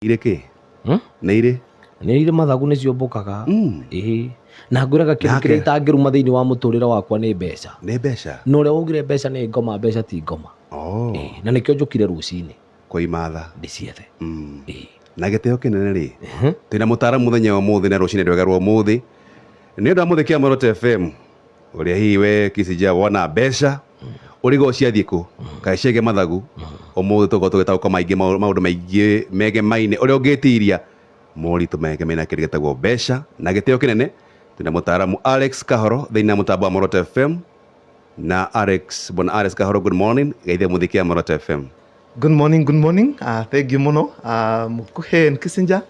Irĩ kĩ? Nĩ irĩ? Nĩ irĩ mathagu nĩ ciũmbũkaga. Ĩĩ. Na ngwĩraga kĩndũ Nake? kĩrĩa itangĩruma thĩinĩ wa mũtũrĩre wakwa nĩ mbeca. Nĩ mbeca? Na ũrĩa waugire mbeca nĩ ngoma, mbeca ti ngoma. Oh. Ĩĩ. Na nĩkĩo njũkire rũcinĩ Kwĩmatha. ndĩciethe. Ĩĩ. Na gĩtĩo kĩnene rĩ, twĩna mũtaaramu mũthenya wa ũmũthĩ na rũcinĩ rwega rwa ũmũthĩ. Nĩ ũndũ wa mũthĩ kĩa Muoroto FM, ũrĩa hihi we Kisinja wona mbeca ũrigwo ciathiĩ kũ kaĩ ciagĩa mathagu ũmũthĩ tũkorwo tũgĩtaũka maingĩ maũndũ maingĩ megemaine ũrĩa ũngĩtiria moritũ megemaine na kĩndũ gĩtagwo mbeca. Na gĩtĩo kĩnene twĩna mũtaaramu Alex Kahoro thĩinĩ wa mũtambo wa Muoroto FM. Na Alex, bwana Alex Kahoro, good morning, geithia mũthĩ kĩa Muoroto FM. Good morning, good morning. Thank you mũno Mũkuhĩ and Kissinger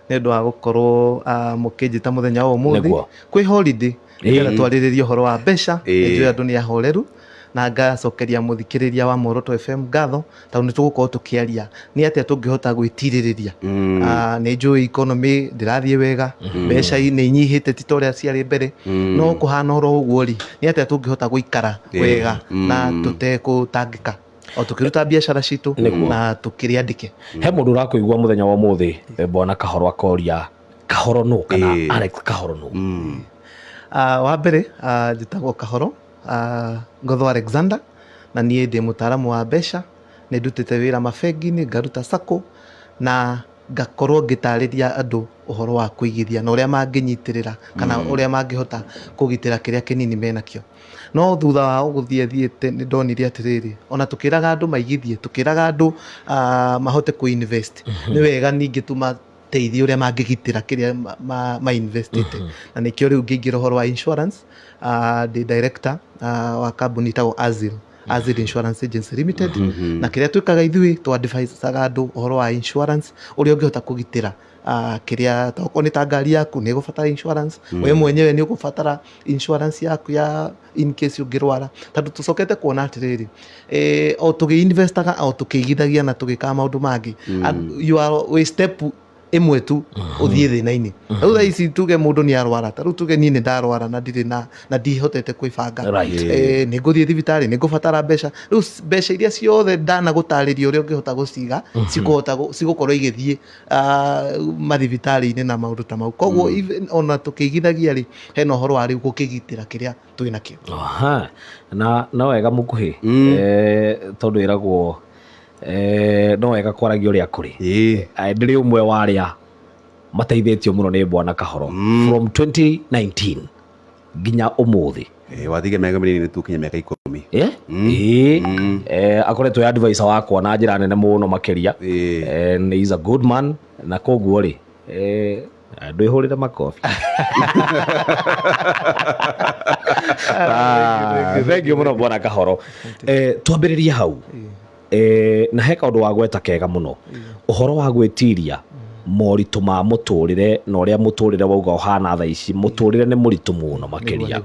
nĩ ũndũ wa gũkorwo mũkĩnjĩta mũthenya wa ũmũthĩ. Nĩguo. Kwĩ holiday nĩgetha twarĩrĩrie ũhoro wa mbeca. Nĩ njũĩ andũ nĩ ahoreru na ngacokeria mũthikĩrĩria wa Muoroto FM ngatho tondũ nĩ tũgũkorwo tũkĩaria nĩ atĩa tũngĩhota gwĩtirĩrĩria. Nĩ njũĩ economy ndĩrathiĩ wega, mbeca nĩ inyihĩte ti ta ũrĩa ciarĩ mbere, no kũhana oro ũguo rĩ, nĩ atĩa tũngĩhota gũikara wega na tũtegũtangĩka o tũkĩruta biacara citũ Nĩguo. na tũkĩrĩ andĩke. He mũndũ ũrakũigua mũthenya wa ũmũthĩ, bwana Kahoro, akoria Kahoro nũ kana Alex Kahoro nũ? Wa mbere, njĩtagwo Kahoro Ngotho Alexander, na niĩ ndĩ mũtaaramu wa mbeca. Nĩ ndutĩte wĩra mabengi-inĩ, ngaruta sacco na ngakorwo ngĩtarĩria andũ ũhoro wa kũigithia na ũrĩa mangĩnyitĩrĩra kana ũrĩa mangĩhota kũgitĩra kĩrĩa kĩnini menakĩo. No thutha wa gũthiĩ thiĩte nĩ ndonire atĩrĩrĩ, ona tũkĩraga andũ maigithie, tũkĩraga andũ mahote kũ invest, nĩ wega ningĩ tũmateithie ũrĩa mangĩgitĩra kĩrĩa ma investĩte. Na nĩkĩo rĩu ngĩingĩra ũhoro wa insurance, ndĩ director wa kambuni ĩtagwo Azil, Azil Insurance Agency Limited. Na kĩrĩa twĩkaga ithuĩ, tũ advisaga andũ ũhoro wa insurance, ũrĩa ũngĩhota kũgitĩra kĩrĩa, okorwo nĩ ta ngari yaku nĩ ĩgũbatara insurance, we mwenyewe nĩ ũgũbatara insurance yaku ya in case ũngĩrwara. Tondũ tũcokete kuona atĩrĩrĩ, o tũgĩ investaga, o tũkĩigithagia na tũgĩkaga maũndũ mangĩ, you are wĩ step ĩmwe tu ũthiĩ thĩna-inĩ. Rĩu thaa ici tuge mũndũ nĩ arwara, ta rĩu tuge niĩ nĩ ndarwara na ndirĩ na na ndihotete kwĩbanga, nĩ ngũthiĩ thibitarĩ, nĩ ngũbatara mbeca. Rĩu mbeca iria ciothe ndanagũtarĩria ũrĩa ũngĩhota gũciga, cigũkorwo igĩthiĩ mathibitarĩ-inĩ na maũndũ ta mau. Koguo even ona tũkĩigithagia rĩ, hena ũhoro wa rĩu gũkĩgitĩra kĩrĩa twĩ nakĩo. Aha. Na no wega mũkuhĩ, tondũ ĩragwo no wega kwaragia ũrĩa kũrĩ. Ndĩrĩ ũmwe wa arĩa mateithĩtio mũno nĩ bwana Kahoro from 2019 nginya ũmũthĩ. Wathige mĩaka mĩnini tũkinye mĩaka 10. Ĩĩ. Akoretwo e advisor wakwa na njĩra nene mũno makĩria. And he is a good man, na koguo rĩ, ndwĩhũrĩre makobi. Thank you mũno bwana Kahoro. Twambĩrĩrie hau. Na he kaũndũ wagweta kega mũno, ũhoro wa gwĩtiria moritũ ma mũtũrĩre na ũrĩa mũtũrĩre wauga ũhana thaa ici. Mũtũrĩre nĩ mũritũ mũno makĩria.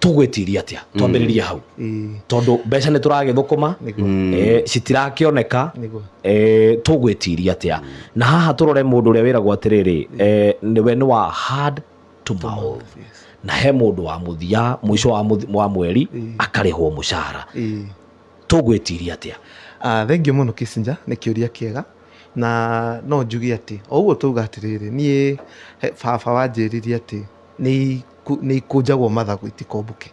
Tũgwĩtiria atĩa? Twambĩrĩrie hau, tondũ mbeca nĩ tũragĩthũkũma, citirakĩoneka. Tũgwĩtiria atĩa? Na haha tũrore mũndũ ũrĩa wĩragwo atĩrĩrĩ, nĩwe nĩ wa hand to mouth, na he mũndũ wa mũthia mũico wa mweri akarĩhwo mũcara. Tũgwĩtiria atĩa? Thank you mũno Kissinger, nĩ kĩũria kĩega, na no njuge atĩ o ũguo tauga atĩrĩrĩ, niĩ baba wanjĩrire atĩ nĩ ikũnjagwo mathagu itikombũke.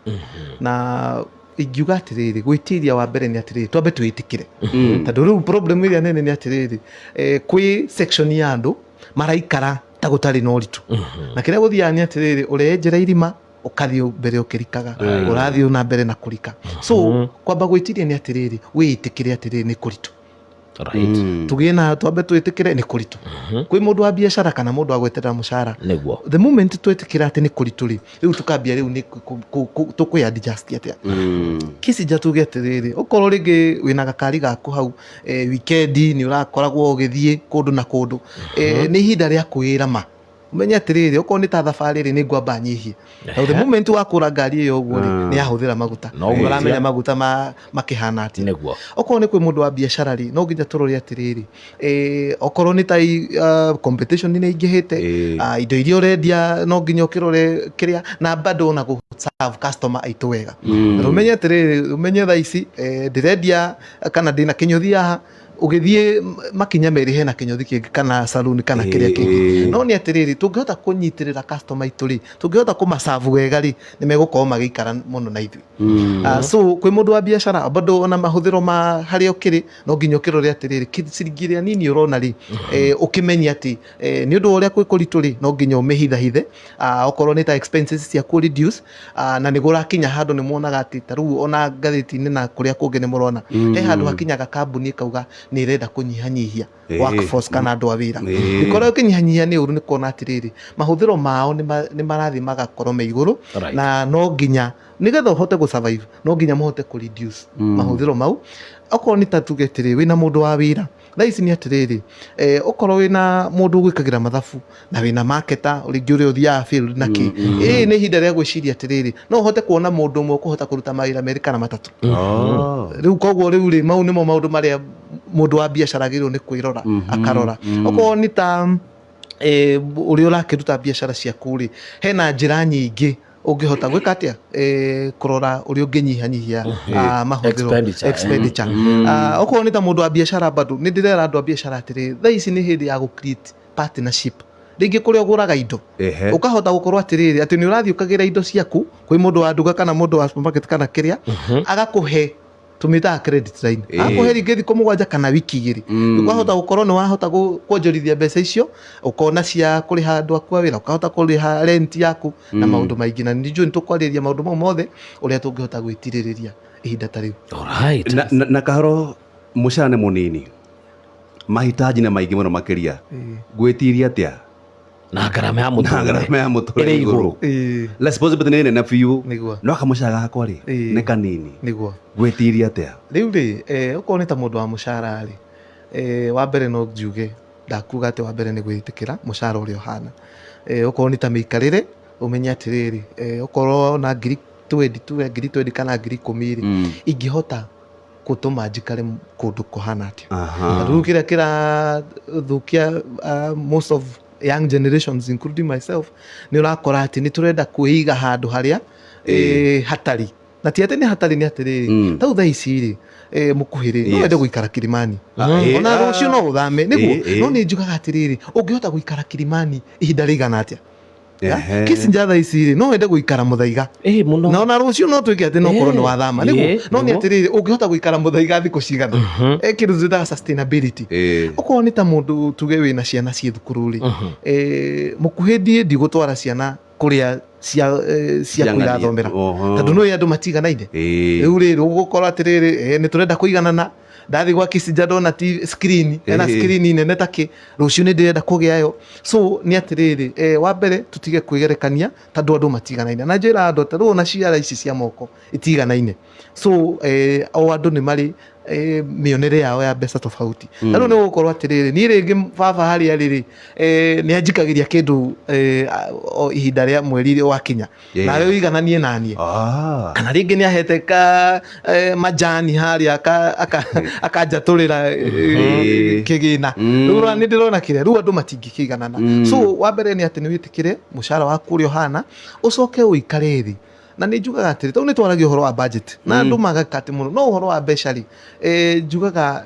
Na ingiuga atĩrĩrĩ, gwĩtiria wa mbere nĩ atĩrĩrĩ, twambe twĩtĩkĩre, tondũ rĩu problem ĩrĩa nene nĩ atĩrĩrĩ, kwĩ section ya andũ maraikara ta gũtarĩ na ũritũ. Na kĩrĩa gũthiaga nĩ atĩrĩrĩ, ũrenjera irima ũkathiĩ mbere ũkĩrikaga, ũrathiĩ na mbere na kũrika. So kwamba gwĩtiria nĩ atĩrĩrĩ, wĩĩtĩkĩre atĩrĩrĩ nĩ kũritũ. Tũgĩe na twambe twĩtĩkĩre nĩ kũritũ. Kwĩ mũndũ wa biacara kana mũndũ wa gweterera mũcara. The moment twĩtĩkĩra atĩ nĩ kũritũ rĩ, rĩu tũkambia rĩu nĩ tũkwĩ adjust atĩa. Kissinger, tuge atĩrĩrĩ, okorwo rĩngĩ wĩna gakari gaku hau, weekend nĩ ũrakoragwo ũgĩthiĩ kũndũ na kũndũ, nĩ ihinda rĩa kwĩra ma ũmenye atĩrĩrĩ, okorwo nĩ ta thabarĩ rĩ, nĩ ngwamba nyihie. Na the moment wakũra ngari ĩyo ũguo rĩ, nĩ yahũthĩra maguta. No gwĩtia. Ũramenya maguta makĩhana atĩa. Okorwo nĩ kwĩ mũndũ wa biacara rĩ, no nginya tũrore atĩrĩrĩ, okorwo nĩ ta competition nĩ ĩingĩhĩte, indo iria ũrendia no nginya ũkĩrore kĩrĩa, na bado ona gũ serve customer aitũ wega. Na ũmenye atĩrĩrĩ, ũmenye thaa ici, ndĩrendia kana ndĩna kĩnyũthi haha. Ũgĩthiĩ makinya merĩ hena kĩnyothi kĩngĩ kana saluni kana kĩrĩa kĩngĩ. No nĩ atĩrĩrĩ, tũngĩhota kũnyitĩrĩra customer aitũ rĩ, tũngĩhota kũmacabu wega rĩ, nĩ megũkorwo magĩikara mũno na ithuĩ. So kwĩ mũndũ wa biacara bado ona mahũthĩro ma harĩa ũkĩrĩ no nginya ũkĩrore atĩrĩrĩ, ciringi ĩrĩa nini ũrona rĩ, ũkĩmenye atĩ nĩ ũndũ wa ũrĩa kwĩ kũritũ rĩ, no nginya ũmĩhithahithe. Okorwo nĩ ta expenses ciaku reduce, na nĩguo ũrakinya handũ nĩ muonaga atĩ ta rĩu ona ngathĩti-inĩ na kũrĩa kũngĩ nĩ mũrona he handũ hakinyaga kambuni ĩkauga nĩ ĩrenda kũnyihanyihia workforce kana andũ a wĩra. Gĩkorwo ĩkĩnyihanyihia nĩ ũru, nĩ kuona atĩrĩrĩ, mahũthĩro mao nĩ marathiĩ magakorwo me igũrũ. Na no nginya nĩgetha ũhote gũ survive no nginya mũhote kũ reduce mahũthĩro mau. Okorwo nĩ ta tuge atĩrĩ, wĩna mũndũ wa wĩra thaa ici, nĩ atĩrĩrĩ, okorwo wĩna mũndũ ũgwĩkagĩra mathabu na wĩna marketer rĩngĩ ũrĩa ũthiaga field na kĩ, ĩĩ, nĩ ihinda rĩa gwĩciria atĩrĩrĩ, no ũhote kuona mũndũ ũmwe ũkũhota kũruta mawĩra merĩ kana matatũ. Rĩu koguo rĩu rĩ, mau nĩmo maũndũ marĩa mũndũ wa biacara agĩrĩirwo nĩ kwĩrora, akarora. Okorwo nĩ ta ũrĩa ũrakĩruta biacara ciaku rĩ, hena njĩra nyingĩ ũngĩhota gwĩka atĩa, kũrora ũrĩa ũngĩnyihanyihia mahũthĩro. Expenditure, eh. Expenditure. Okorwo nĩ ta mũndũ wa biacara, bado nĩ ndĩrera andũ a biacara atĩrĩ, thaa ici nĩ hĩndĩ ya gũ create partnership, rĩngĩ kũrĩa ũgũraga indo, ũkahota gũkorwo atĩrĩrĩ, atĩ nĩ ũrathiĩ ũkagĩra indo ciaku kwĩ mũndũ wa nduka kana mũndũ wa supermarket kana kĩrĩa, agakũhe tũmĩtaga credit line, agakũhe rĩngĩ thikũ 7 kana wiki 2. Ũkahota gũkorwo nĩ wahota kuonjorithia mbeca icio, ũkona cia kũrĩha andũ aku a wĩra, ũkahota kũrĩha rent yaku na maũndũ maingĩ. Na nĩ njũĩ nĩ tũkwarĩrĩria maũndũ mau mothe, ũrĩa tũngĩhota gwĩtirĩrĩria ihinda ta rĩu. Alright. Na Kahoro, mũcara nĩ mũnini, mahitaji nĩ maingĩ mũno makĩria, ngwĩtiria atĩa na ngarama ya na mũtũrĩre ngarama ya mũtũrĩre ĩrĩ igũrũ. Responsibility nĩ nene biũ. No kamũcara gakwa rĩ, nĩ kanini. Ngwĩtiria atĩa? Rĩu rĩ, okorwo nĩ ta mũndũ wa mũcara rĩ, wa mbere no njuge ndakuga atĩ wa mbere nĩ gwĩtĩkĩra mũcara ũrĩa ũhana. Okorwo nĩ ta mĩikarĩre, ũmenye atĩrĩrĩ, okorwo na ngiri 20, tuge ngiri 20 kana ngiri 10 rĩ, ingĩhota gũtũma njikare kũndũ kũhana atĩa? Tondũ rĩu kĩrĩa kĩrathũkia most of young generations, including myself, nĩ ũrakora atĩ nĩ tũrenda kwĩiga handũ harĩa hatarĩ, na ti atĩ nĩ hatarĩ, nĩ atĩrĩrĩ, tau thaa ici rĩ, mũkuhĩ rĩ, no wende gũikara Kilimani, ona rũciũ no ũthame nĩguo. No nĩ njugaga atĩrĩrĩ, ũngĩhota gũikara Kilimani ihinda rĩigana atĩa? Kissinger thaa ici rĩ, no wende gũikara Mũthaiga, Ĩ mũno. Na ona rũciũ no tuĩke atĩ no korwo nĩ wathama nĩguo. No nĩ atĩrĩrĩ, ũngĩhota gũikara Mũthaiga thikũ cigana? Kĩndũ twĩtaga sustainability. Okorwo nĩ ta mũndũ tuge wĩna ciana ciĩ thukuru rĩ, mũkuhĩ ndiĩ ndigũtwara ciana kũrĩa ciaku Ciang'ania. irathomera, tondũ nĩ andũ matiganaine. Rĩu rĩrĩ ũgũkorwo atĩrĩrĩ, nĩ tũrenda kũiganana, ndathiĩ gwa Kissinger ndona screen ena screen nene takĩ, rũciũ nĩ ndĩrenda kũgĩa yo. So nĩ atĩrĩrĩ, wa mbere tũtige kwĩgerekania, tondũ andũ matiganaine. Na njĩra andũ ta rĩu ona ciara ici cia moko itiganaine. So o andũ nĩ marĩ mĩonere yao ya mbeca tofauti. Ta rĩu nĩ gũkorwo atĩrĩrĩ, niĩ rĩngĩ baba harĩa rĩrĩ, nĩ anjikagĩria kĩndũ o ihinda rĩa mweri wakinya, nawe ũigananie naniĩ. Kana rĩngĩ nĩ ahete ka majani harĩa akanjatũrĩra kĩgĩna. Rĩu ũrona nĩ ndĩrona kĩrĩa rĩu andũ matingĩkĩiganana. So wa mbere nĩ atĩ nĩ wĩtĩkĩre mũcara waku ũrĩa ũhana, ũcoke ũikare thĩ. Na nĩ njugaga atĩrĩ, tondũ nĩ twaragia ũhoro wa budget na andũ magaka atĩ mũno, no ũhoro wa mbeca rĩ, njugaga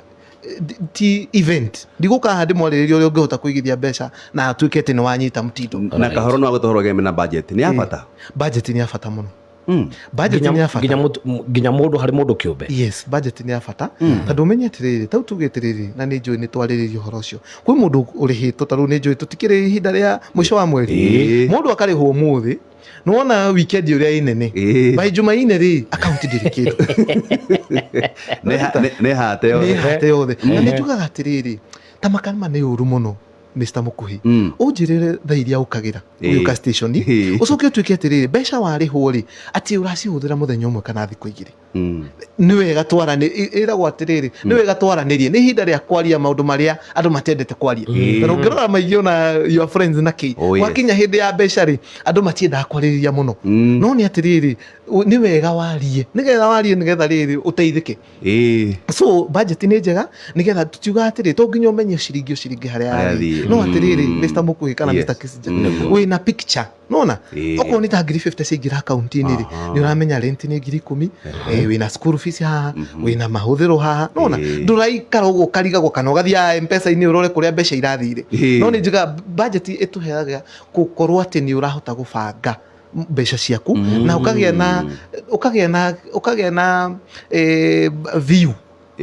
ti event, ndigũka haha ndĩmwarĩrĩria ũrĩa ũngĩhota kũigithia mbeca na atuĩke atĩ nĩ wanyita mtindo. Na Kahoro, no agwĩta ũhoro geme na budget nĩ ya bata. Budget nĩ ya bata mũno. Budget nĩ ya bata. Nginya mũndũ harĩ mũndũ kĩũmbe. Yes, budget nĩ ya bata, tondũ ũmenye atĩrĩrĩ, tau tuge atĩrĩrĩ, na nĩ njũĩ nĩ twarĩrĩria ũhoro ũcio, kwĩ mũndũ ũrĩhĩtwo ta rĩu, nĩ njũĩ tũtikĩrĩ ihinda rĩa mũico wa mweri, mũndũ akarĩhwo ũmũthĩ, nĩwona weekend ũrĩa ĩ nene, by Jumaine rĩ, akaunti ndĩrĩ kĩndũ. Nĩ hate nĩ yothe. Hate yothe. Na nĩ njugaga atĩrĩrĩ, ta makanima nĩ ũru mũno, Mr. Mukuhi, ũnjĩrĩre thaa iria ũkagĩra ũgĩũka station, ũcoke ũtuĩke atĩrĩrĩ, mbeca warĩhwo rĩ, atĩ ũracihũthĩra mũthenya ũmwe kana thikũ 2. Nĩ wega twarane, ĩragwo atĩrĩrĩ, nĩ wega twaranĩrie, nĩ ihinda rĩa kwaria maũndũ marĩa andũ matendete kwaria. Tondũ ũngĩrora maingĩ ona your friends na kĩ, gwakinya hĩndĩ ya mbeca rĩ, andũ matiendaga kwarĩrĩria mũno. No nĩ atĩrĩrĩ, nĩ wega warie, nĩgetha warie, nĩgetha rĩrĩ ũteithĩke. So budget nĩ njega, nĩgetha tutiuga atĩrĩ to nginya ũmenye ciringi o ciringi harĩa Harĩa yathiĩ. yathiĩ. No atĩrĩrĩ, Mr. Mukuhi kana Mr. Kissinger, wĩna picture nona, okorwo nĩ ta ngiri 50 ciaingĩra akaunti-inĩ rĩ, nĩ ũramenya rent nĩ ngiri 10. Wĩna school fees haha, wĩna mahũthĩro haha, nona ndũraikara ũguo ũkarigagwo kana ũgathiĩ mpesa-inĩ ũrore kũrĩa mbeca irathire. No nĩ njugaga budget ĩtũheaga gũkorwo atĩ nĩ ũrahota gũbanga mbeca ciaku na ũkagĩa na view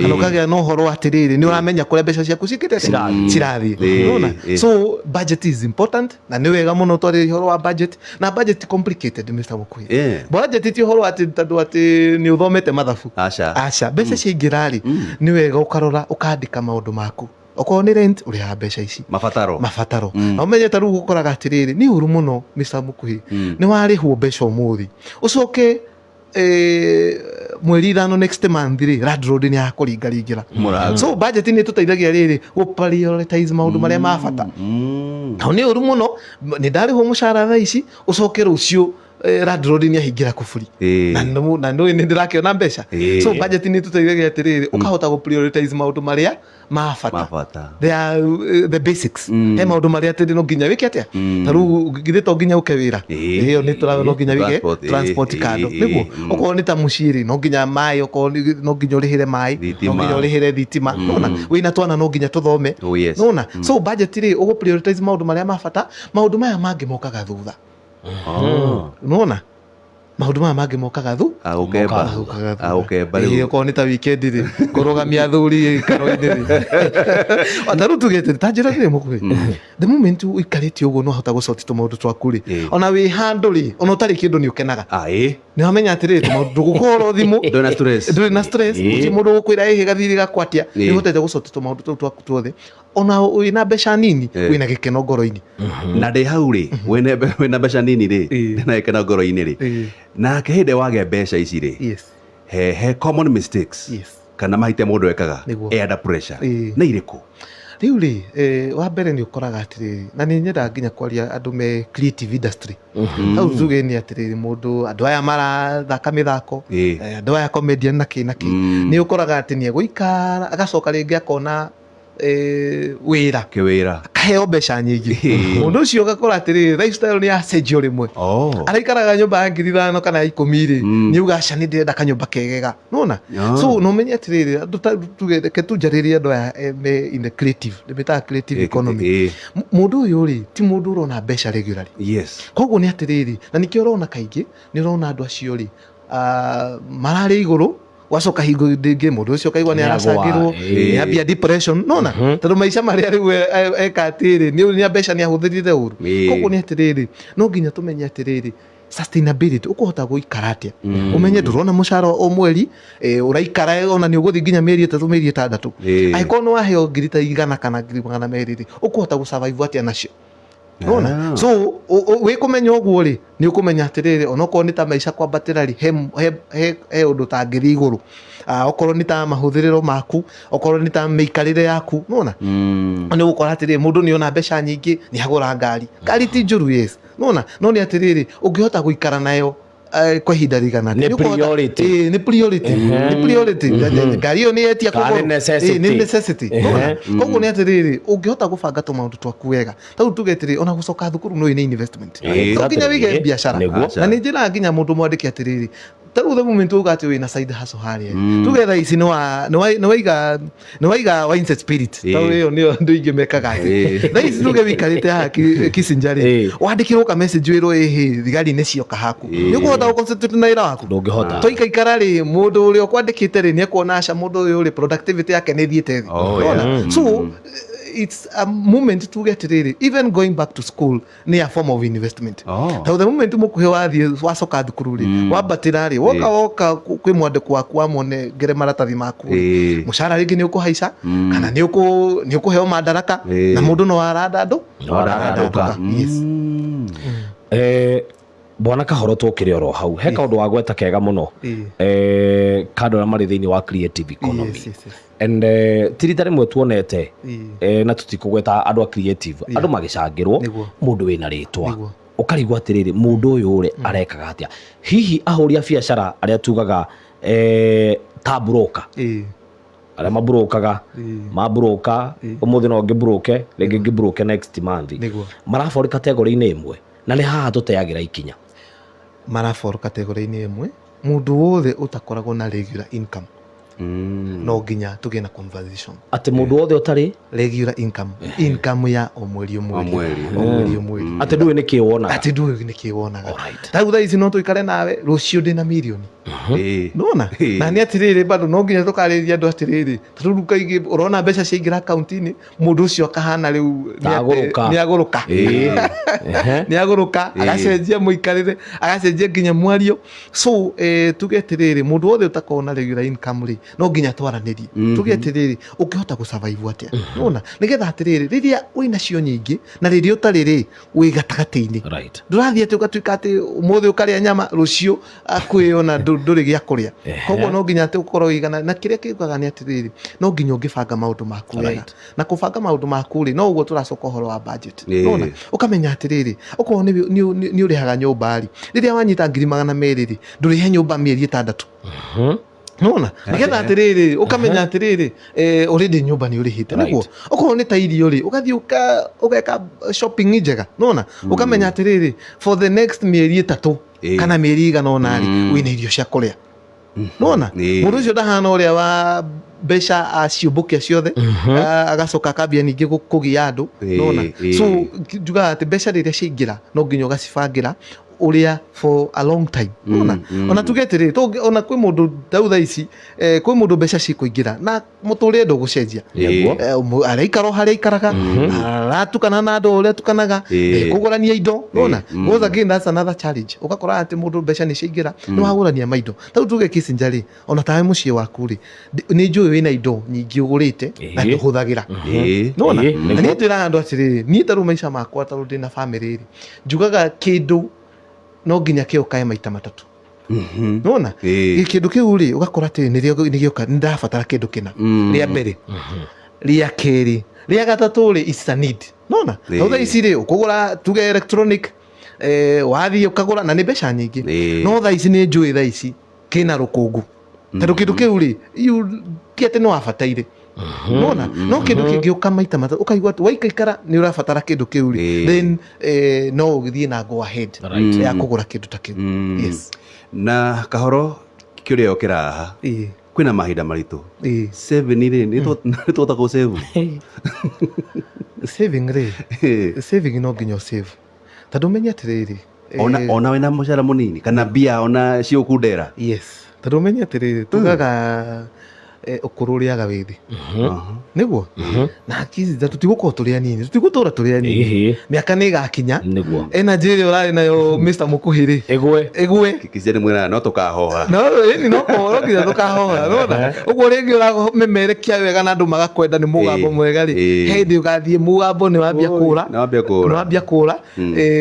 kana ũkagĩa na ũhoro atĩrĩrĩ, nĩ ũramenya kũrĩa mbeca ciaku cikĩte atĩa? Cirathiĩ. Nĩwona? So budget is important, na nĩ wega mũno twarĩria ũhoro wa budget. Na budget ti complicated, Mr. Mukuhi. Budget ti ũhoro atĩ tondũ atĩ nĩ ũthomete mathabu. Aca. Aca. Mbeca ciaingĩra rĩ, nĩ wega ũkarora, ũkandĩka maũndũ maku. Okorwo nĩ rent, ũrĩhaga mbeca ici. Mabataro. Mabataro. Na ũmenye ta rĩu ũkoraga atĩrĩrĩ, nĩ ũru mũno, Mr. Mukuhi, nĩ warĩhwo mbeca ũmũthĩ, ũcoke mweri 5 next month rĩ, landlord nĩ akũringaringĩra. Mũrango. So budget nĩ ĩtũteithagia rĩrĩ gũ prioritize maũndũ marĩa ma bata. Nao nĩ ũru mũno nĩ ndarĩhwo mũcara thaa ici, ũcoke rũciũ landlord nĩ ahingĩra kuburi na nĩ nĩ ndĩrakĩona mbeca. So budget nĩ ĩtũteithagia atĩrĩrĩ, ũkahota gũ prioritize maũndũ marĩa ma bata. Mabata. They are the basics. He maũndũ marĩa atĩ no nginya wĩke atĩa, ta rĩu githĩ to nginya ũke wĩra? Ĩyo nĩ tũra no nginya wĩke Transport, transport kando, nĩguo. Okorwo nĩ ta mũciĩ rĩ, no nginya maĩ, okorwo no nginya ũrĩhĩre maĩ, no Thitima. nginya ũrĩhĩre thitima. Nona wĩna twana, no nginya tũthome. Oh, yes. Nona so budget rĩ, ũgũ prioritize maũndũ marĩa ma bata, maũndũ maya mangĩ mokaga thutha. Nona maũndũ maya mangĩ mokaga thu Agũkemba. Mokaga thutha. Agũkemba Ĩĩ, rĩu. okorwo nĩ ta weekend rĩ, kũrũgamia athuri karo-inĩ rĩ, ta rĩu tuge atĩrĩ, ta njĩra rĩrĩ mũkuhĩ, the moment ũikarĩte ũguo no hota gũcoti tũmaũndũ twaku rĩ, ona wĩ handũ rĩ, ona ũtarĩ kĩndũ nĩ ũkenaga. Nĩ wamenya atĩrĩrĩ, tũmaũndũ ndũgũkũhũrwo thimũ. Ndũrĩ na stress. Ndũrĩ na stress. Gũtirĩ mũndũ ũgũkwĩra ĩhĩ gathirĩ gakwa atĩa. Nĩ ũhotete gũcoti tũmaũndũ tũu twaku tuothe, ona wĩna mbeca nini, wĩna gĩkeno ngoro-inĩ. Na ndĩ hau rĩ, wĩna mbeca nini rĩ, ndĩna gĩkeno ngoro-inĩ rĩ, nake hĩndĩ wagĩa mbeca ici rĩ, he common mistakes kana mahĩtia mũndũ ekaga e under pressure nĩ irĩkũ? Rĩu rĩ, wa mbere nĩ ũkoraga atĩrĩrĩ, na nĩ nyendaga nginya kwaria andũ me creative industry hau, tuge nĩ atĩrĩrĩ, mũndũ, andũ aya marathaka mĩthako, andũ aya comedian na kĩ na kĩ, nĩ ũkoraga atĩ nĩ egũikara, agacoka rĩngĩ akona wĩra, kĩwĩra, akaheo mbeca nyingĩ. Mũndũ ũcio ũgakora atĩrĩrĩ, lifestyle nĩ yacenjio rĩmwe. Araikaraga nyũmba ya 5,000 kana ya 10 rĩ, nĩ uga aca, nĩ ndĩrenda kanyũmba kegega, nona. So no menye atĩrĩrĩ, andũ ta tuge, reke tunjarĩrie andũ aya me in the creative, ndĩmĩtaga creative economy. Mũndũ ũyũ rĩ, ti mũndũ ũrona mbeca regularly. Koguo nĩ atĩrĩrĩ, na nĩkĩo ũrona kaingĩ nĩ ũrona andũ acio rĩ, mararĩ igũrũ, wacoka hingo ndĩngĩ mũndũ ũcio ũkaigua nĩ Nĩagũa, aracangĩrwo, nĩ ambia depression, nona, tondũ maica marĩa rĩu eka atĩrĩ nĩ mbeca nĩ ahũthĩrire ũru. Koguo nĩ atĩrĩrĩ, no nginya tũmenye atĩrĩrĩ, sustainability, ũkũhota gũikara atĩa, ũmenye ndũrona mũcara o mweri, ũraikara ona nĩ ũgũthiĩ nginya mĩeri 3, mĩeri 6. Angĩkorwo nĩ waheo ngiri ta 100 kana 200,000 rĩ, ũkũhota gũ survive atĩa nacio, nona? So wĩ kũmenya ũguo rĩ, nĩ ũkũmenya atĩrĩrĩ, onokorwo nĩ ta maica kwambatĩra rĩ, he ũndũ ũtangĩthiĩ igũrũ. Okorwo nĩ ta mahũthĩrĩro maku, okorwo nĩ ta mĩikarĩre yaku, nona nĩ ũgũkora atĩrĩrĩ, mũndũ nĩ ona mbeca nyingĩ, nĩ agũra ngari. Ngari ti njũru, yes, nona, no nĩ atĩrĩrĩ, ũngĩhota gũikara nayo kwa ihinda rĩigana atĩa? Nĩ priority. Ĩĩ, nĩ priority, nĩ priority. Ngari ĩyo nĩ yetia Kana nĩ kũgũrwo. necessity. Ĩĩ, nĩ necessity. Nona? Koguo nĩ atĩrĩrĩ, ũngĩhota gũbanga tũmaũndũ twaku wega, tarĩu tuge atĩrĩ, ona gũcoka thukuru no nĩ investment. To nginya wĩige biacara. Na nĩ njĩraga nginya mũndũ mwandĩke atĩrĩrĩ, tarĩu the moment uga atĩ wĩna side hustle harĩa, tuge thaa ici nĩ waiga wines and spirit, tarĩu ĩyo nĩyo andũ aingĩ mekaga atĩ thaa ici tuge wĩikarĩte haha Kissinger rĩ, wandĩkĩrwo ka message wĩrwo ĩhĩ thigari nĩ cioka haku, nĩ ũkũhota gũ-concentrate na wĩra waku? Ndũngĩhota. Twaikaikara rĩ, mũndũ ũrĩa ũkwandĩkĩte rĩ, nĩ ekuona aca, mũndũ ũyũ rĩ, productivity yake nĩ ĩthiĩte thĩ. Ũrona? So it's a moment tuge atĩrĩrĩ, even going back to school nĩ a form of investment. Tondũ the moment mũkuhĩ wathiĩ wacoka thukuru rĩ, wambatĩra rĩ, woka kwĩ mwandĩko waku wamũnengere maratathi maku rĩ, mũcara rĩngĩ nĩ ũkũhaica kana nĩ ũkũheo mandaraka. Na mũndũ no arandandũ. No arandandũka. Yes. Bwana Kahoro, tũkĩrĩ oro hau, he kaũndũ wagweta kega mũno, ka andũ arĩa marĩ thĩinĩ wa creative economy. And ti rita rĩmwe tuonete, na tũtikũgweta andũ a creative, andũ magĩcangĩrwo, mũndũ wĩna rĩtwa, ũkarigwo atĩrĩrĩ, mũndũ ũyũ rĩ, arekaga atĩa? Hihi ahũri a biacara arĩa tugaga ta broker, arĩa maburokaga, maburoka ũmũthĩ no ngĩburoke rĩngĩ, ngĩburoke next month, marabori category-inĩ ĩmwe, na nĩ haha tũteagĩra ikinya. Maraboro category-inĩ ĩmwe. Mũndũ wothe ũtakoragwo na regular income, no nginya tũgĩe na conversation. Atĩ mũndũ wothe ũtarĩ regular income, income ya o mweri o mweri. O mweri. O mweri o mweri. Atĩ ndũĩ nĩ kĩ wonaga. Atĩ ndũĩ nĩ kĩ wonaga. Alright. Tarĩu thaa ici no tũikare nawe rũciũ ndĩna mirioni. Nona na nĩ atĩrĩrĩ, bado no nginya tũkarĩria andũ atĩrĩrĩ, tondũ rĩu kaingĩ ũrona mbeca ciaingĩra akaunti-inĩ, mũndũ ũcio akahana rĩu nĩ Agũrũka. Nĩ agũrũka. Nĩ agũrũka, agacenjia mũikarĩre, agacenjia nginya mwario. So tuge atĩrĩrĩ, mũndũ wothe ũtakorwo na regular income rĩ, no nginya twaranĩrie, tuge atĩrĩrĩ, ũngĩhota gũsurvive atĩa, nona nĩgetha atĩrĩrĩ, rĩrĩa wĩnacio nyingĩ na rĩrĩa ũtarĩ rĩ, wĩ gatagatĩ-inĩ. Ndũrathiĩ atĩ ũgatuĩka atĩ ũmũthĩ ũkarĩa nyama, rũciũ kwĩona ndũrĩ gĩa kũrĩa. Koguo no nginya atĩ ũkorwo wĩigana na kĩrĩa kĩugaga nĩ atĩrĩrĩ, no nginya ũngĩbanga maũndũ maku wega. Na kũbanga maũndũ maku rĩ, no ũguo tũracoka ũhoro wa budget. Nona ũkamenya atĩrĩrĩ, okorwo nĩ ũrĩhaga nyũmba rĩ, rĩrĩa wanyita 200,000 rĩ, ndũrĩhe nyũmba mĩeri 6. Nona nĩgetha atĩrĩrĩ, ũkamenya atĩrĩrĩ, already nyũmba nĩ ũrĩhĩte. Nĩguo okorwo nĩ ta irio rĩ, ũgathiĩ ũgeka shopping njega. Nona ũkamenya atĩrĩrĩ, for the next mĩeri 3 kana mĩeri igana ũna rĩ, wĩna irio cia kũrĩa. Nona mũndũ ũcio ndahana ũrĩa wa mbeca aciũmbũkia ciothe, agacoka akambia ningĩ kũgia andũ. Nona so njugaga atĩ mbeca rĩrĩa ciaingĩra, no nginya ũgacibangĩra ũrĩa for a long time. Nona ona tuge atĩrĩrĩ, ona kwĩ mũndũ tau thaa ici, kwĩ mũndũ mbeca cikũingĩra na mũtũrĩre ndũgũcenjia. Araikara o harĩa aikaraga, aratukana na andũ ũrĩa atukanaga, kũgũrania indo. Nona once again, that's another challenge. Ũgakora atĩ mũndũ mbeca nĩ ciaingĩra, nĩ wagũrania maindo. Tau tuge Kissinger rĩ, ona tawe mũciĩ waku rĩ, nĩ njũĩ wĩna indo nyingĩ ũgũrĩte na ndũhũthagĩra. Nona na niĩ njĩraga andũ atĩrĩrĩ, niĩ tarĩu maica makwa, tarĩu ndĩna famĩlĩ rĩ, njugaga kĩndũ no nginya kĩũkae maita matatũ. Nona kĩndũ kĩu rĩ, ũgakora atĩ nĩ gĩoka, nĩ ndĩrabatara kĩndũ kĩna rĩa mbere, rĩa kerĩ, rĩa gatatũ rĩ, it's a need. Nona na thaa ici rĩ, ũkũgũra tuge electronic, wathiĩ ũkagũra na nĩ mbeca nyingĩ. No thaa ici nĩ njũĩ thaa ici kĩna rũkũngũ, tondũ kĩndũ kĩu rĩ, ti atĩ nĩ wabataire. Nona no kĩndũ kĩngĩũka maita matatũ, ũkaigua atĩ waikaikara nĩ ũrabatara kĩndũ kĩu rĩ, then no ũgĩthiĩ na go ahead ya kũgũra kĩndũ ta kĩu. Yes. Na Kahoro, kĩũria kĩraha, kwĩna mahinda maritũ, saving rĩ, nĩ twahota kũ save? Saving rĩ, saving no nginya ũsave, tondũ ũmenye atĩrĩrĩ, Ona wĩna mũcara mũnini kana mbia ona ciũkundera. Yes, tondũ ũmenye atĩrĩrĩ, tugaga ũkũrũ ũrĩaga wĩthĩ, nĩguo na kicinja tũtigũkorwo tũrĩ anini, tũtigũtũra tũrĩ anini. Mĩaka nĩ ĩgakinya. Energy ĩrĩa ũrarĩ nayo, Mr. Mũkuhĩ rĩ, ĩgwe. Ĩgwe. Kicinja nĩ mwĩraga no tũkahoha. No ĩni no kũhoro nginya tũkahoha. Nona ũguo rĩngĩ ũramemerekia wega na andũ magakwenda nĩ mũgambo mwega rĩ, he hĩndĩ ũgathiĩ mũgambo nĩ wambia kũra. Nĩ wambia kũra. Nĩ wambia kũra.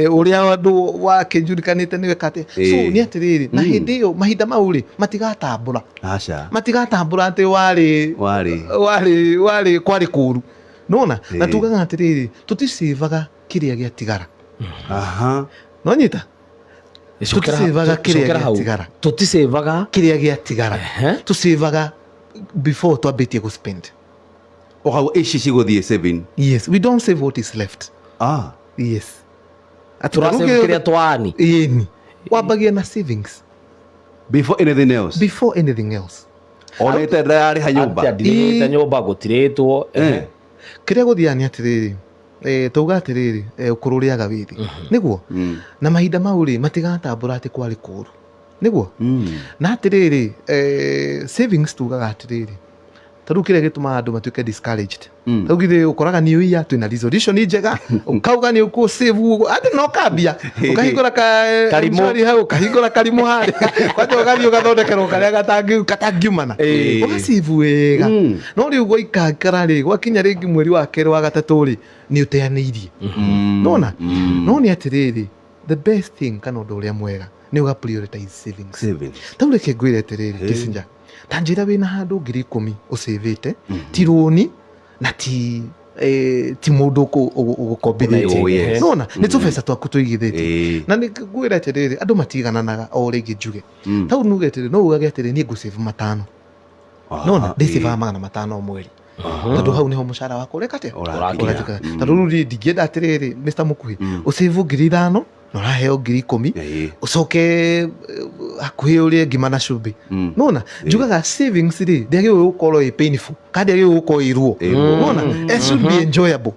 Ũrĩa andũ wakĩnjurikanĩte nĩwe kate. So nĩ atĩrĩrĩ, na hĩndĩ ĩyo mahinda mau rĩ, matigatambũra. Aca. Matigatambũra atĩ warĩ warĩ warĩ kwarĩ kũru. Nona na tugaga atĩrĩrĩ, tũticĩvaga kĩrĩa gĩatigara. Nonyita, tũticĩvaga kĩrĩa gĩatigara. Tũticĩvaga kĩrĩa gĩatigara. Tũcĩvaga before twambĩtie gũspend. Ũkauga ici cigũthiĩ saving. Yes, we don't save what is left. Yes. Tũrasave kĩrĩa twani. Ĩni, wambagia na savings before anything else. Before anything else. Ona ĩtararĩha nyũmba. Ndirĩhĩte nyũmba gũtirĩtwo. Kĩrĩa gũthiaga nĩ atĩrĩrĩ, tauga atĩrĩrĩ, ũkũrũ ũrĩaga wĩthĩ, nĩguo na mahinda mau rĩ, matigatambũra atĩ kwarĩ kũru, nĩguo na atĩrĩrĩ, savings tugaga atĩrĩrĩ, ta rĩu kĩrĩa gĩtũmaga andũ matuĩke discouraged, rĩu githĩ ũkoraga nĩ ũiya twĩna resolution njega, ũkauga nĩ ũkũ save ũguo, andũ no kambia ũkahingũra ka Karimũ. M-Shwari hau, ũkahingũra karimũ harĩa kwanja, ũgathiĩ ũgathondekerwo karĩa gatangiumana, ũgacave wega. No rĩu gwaikakara rĩ, gwakinya rĩngĩ mweri wa kerĩ, wa gatatũ rĩ, nĩ ũteanĩirie. Nona no nĩ atĩrĩrĩ, the best thing kana ũndũ ũrĩa mwega nĩ ũga prioritize savings. Savings. Tau reke ngwĩre atĩrĩrĩ, Kissinger, ta njĩra wĩna handũ 10,000 ũcĩvĩte, ti rũni na ti mũndũ ũgũkombithĩtie. Oh, yes. Nona nĩ tũbeca twaku tũigithĩtie. Na nĩ ngwĩra atĩrĩrĩ, andũ matigananaga o rĩngĩ njuge. Tau nuge atĩrĩ, no ugage atĩrĩ, niĩ ngũsave matano. Nona ndĩcĩvaga 500 o mweri, tondũ hau nĩho mũcara wakwa ũreka atĩa? Ũrakinya. Ũratuĩka. Tondũ rĩu niĩ ndingĩenda atĩrĩrĩ, Mr. Mũkuhĩ, ũsave 5,000 Na ũraheo 10,000, ũcoke hakuhĩ ũrĩe ngima na cumbĩ. Nona njugaga savings rĩ, ndĩagĩrĩirwo gũkorwo ĩ painful kana ndĩagĩrĩirwo gũkorwo ĩ ruo. Nona it should be enjoyable,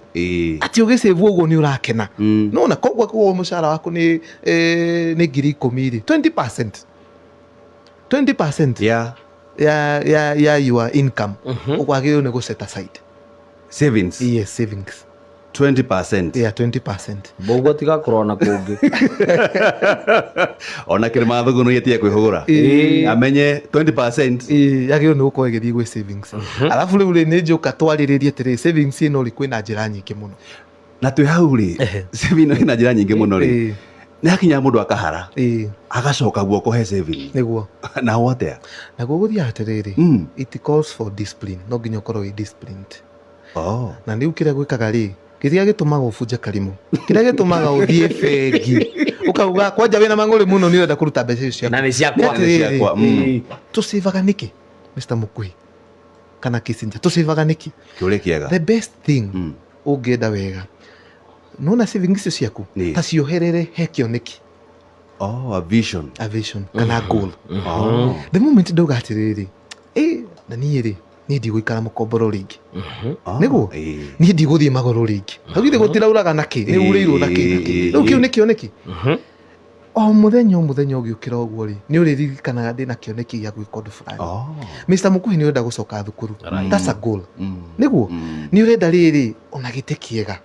atĩ ũgĩsave ũguo nĩ ũrakena. Nona koguo koguo mũcara waku nĩ 10,000 rĩ, 20%, 20% ya your income ũkwagĩrĩirwo nĩ gũ set aside. Savings. Yes, savings. 20%. Yeah, 20%. Boguo tigakorwo na kũngĩ. Ona kĩrĩma thũgũnũ yetie kwĩhũgũra amenye 20%. Ĩĩ, yagĩrĩirwo nĩ gũkorwo ĩgĩthiĩ gwĩ savings. Arabu rĩu rĩ, nĩ njũka twarĩrĩrie atĩrĩ, savings ĩno rĩ, kwĩna njĩra nyingĩ mũno. Na twĩ hau rĩ, saving ĩna njĩra nyingĩ mũno rĩ, nĩ hakinya mũndũ akahara, agacoka guoko he saving. Nĩguo. Naho atĩa? Naguo gũthiaga atĩrĩrĩ, it calls for discipline. No nginya ũkorwo wĩ disciplined. Na rĩu kĩrĩa gwĩkaga rĩ, kĩrĩa gĩtũmaga ũbunje karimũ, kĩrĩa gĩtũmaga ũthiĩ bengi ũkauga kwanja wĩna mang'ũrĩ mũno, nĩ ũrenda kũruta mbeca icio ciaku. Na nĩ ciakwa. Nĩ atĩrĩrĩ, Ciakwa. Tũcĩvaga nĩkĩ, Mr. Mukui kana Kissinger? Tũcĩvaga nĩkĩ? Kĩũria kĩega. The best thing ũngĩenda wega, nona savings icio ciaku, ta cioherere he kĩoneki. Oh, a vision. A vision kana goal. The moment ndauga atĩrĩrĩ, ĩ na niĩ rĩ, niĩ ndigũikara mũkomboro rĩngĩ. Nĩguo? Niĩ ndigũthiĩ magũrũ rĩngĩ. Hau githĩ gũtirauraga na kĩ? Nĩ urĩirwo na kĩ na kĩ? Rĩu kĩu nĩ kĩoneki. O mũthenya, o mũthenya ũgĩũkĩra ũguo rĩ, nĩ ũrĩririkanaga ndĩna kĩoneki gĩa gwĩka ũndũ fulani. Mr. Mukuhi, nĩ ũrenda gũcoka thukuru. That's a goal. Nĩguo? Nĩ ũrenda rĩrĩ ona gĩtĩ kĩega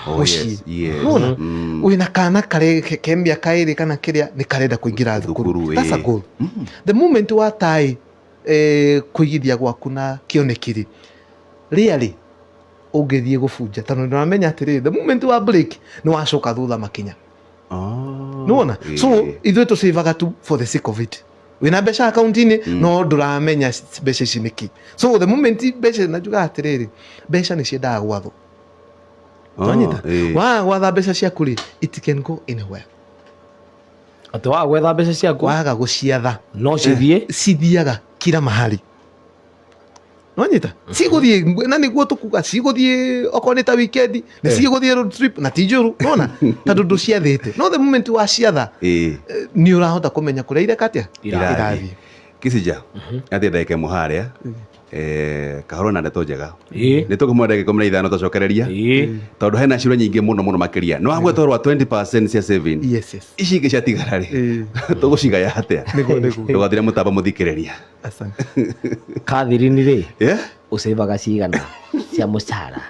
mũciĩ. Nĩwona? Wĩna kana kare ke mĩaka 2 kana kĩrĩa, nĩ karenda kũingĩra thukuru. Thukuru. That's a goal. The moment watai kũigithia gwaku na kĩoneki rĩ, rĩarĩ ũngĩthiĩ gũbunja, tondũ nĩũramenya atĩrĩrĩ, the moment wa break nĩ wacoka thutha makinya. Nĩwona? So ithuĩ tũcĩvaga tu for the sake of it. Wĩna mbeca akaunti-inĩ, no ndũramenya mbeca ici nĩkĩ. So the moment mbeca, na njugaga atĩrĩrĩ, mbeca nĩ ciendaga gwathwo. Nwanyita? Waga gwatha mbeca ciaku rĩ, it can go anywhere. Atĩ waga gwetha mbeca ciaku, Waga gũciatha, no cithiĩ. Cithiaga kila mahali. Nwanyita? Cigũthiĩ, na nĩguo tũkuga cigũthiĩ okorwo nĩ ta weekend, nĩ cigũthiĩ road trip na ti njũru, nona tondũ ndũciathĩte. No the moment waciatha, nĩ ũrahota kũmenya kũrĩa ireka atĩa. Irathiĩ. Irathiĩ. Kisija athiĩ ndagĩka ĩmwe harĩa, kahoro na ndeto njega. Nĩ tũkũmwe ndagĩka 15 tũcokereria, tondũ hena ciũria nyingĩ mũno mũno makĩria. Nĩ wagweta ũhoro wa 20% cia saving. Yes. Ici ingĩ ciatigara rĩ, tũgũcigaya atĩa? Nĩguo. Ndũgathire mũtambo mũthikĩrĩria. Asante. Catherine rĩ, Yeah? ũcĩvaga cigana cia mũcara?